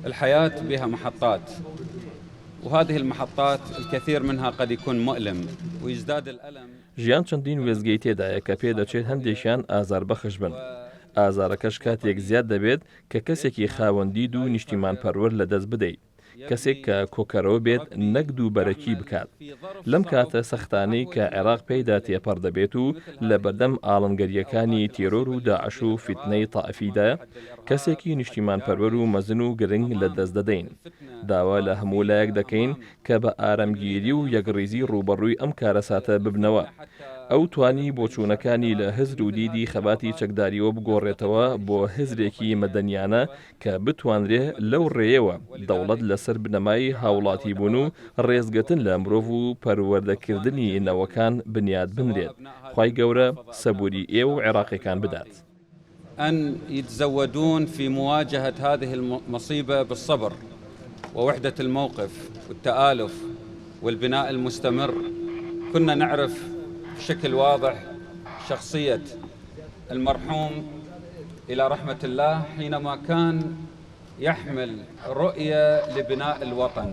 الحياة بها محطات، وهذه المحطات الكثير منها قد يكون مؤلم ويزداد الألم. ژیان چەندین وێستگەی تێدایە کە پێدەچێت هەندێکیان ئازاربەخش بن، ئازارەکەش کاتێک زیاد دەبێت کە کەسێکی خاوەن دید و نیشتیمانپەروەر لەدەست بدەیت. کەسێک کە کۆکەرەوە بێت نەک دووبەرەکی بکات. لەم کاتە سەختانەی کە عێراق پێیدا تێپەڕ دەبێت و لەبەردەم ئاڵنگەرییەکانی تێرۆر و داعش و فیتنەی تائیفیدا، کەسێکی نیشتیمانپەروەر و مەزن و گرنگ لەدەست دەدەین. داوا لە هەموو لایەک دەکەین کە بە ئارامگیری و یەکڕیزی ڕووبەڕووی ئەم کارەساتە ببنەوە. ئەو توانی بۆچوونەکانی لە هزر و دیدی خەباتی چەکدارییەوە بگۆڕێتەوە بۆ هزرێکی مەدەنیانە کە بتوانرێ لەو ڕێیەوە دەوڵەت لەسەر بنەمای هاوڵاتیبوون و ڕێزگرتن لە مرۆڤ و پەروەردەکردنی نەوەکان بنیات بنرێت. خوای گەورە سەبوری ئێوە و عێراقیەکان بدات. أن يتزودون في مواجهة هذه المصيبة بالصبر ووحدة الموقف والتآلف والبناء المستمر. كنا نعرف بشكل واضح شخصية المرحوم إلى رحمة الله حينما كان يحمل رؤية لبناء الوطن.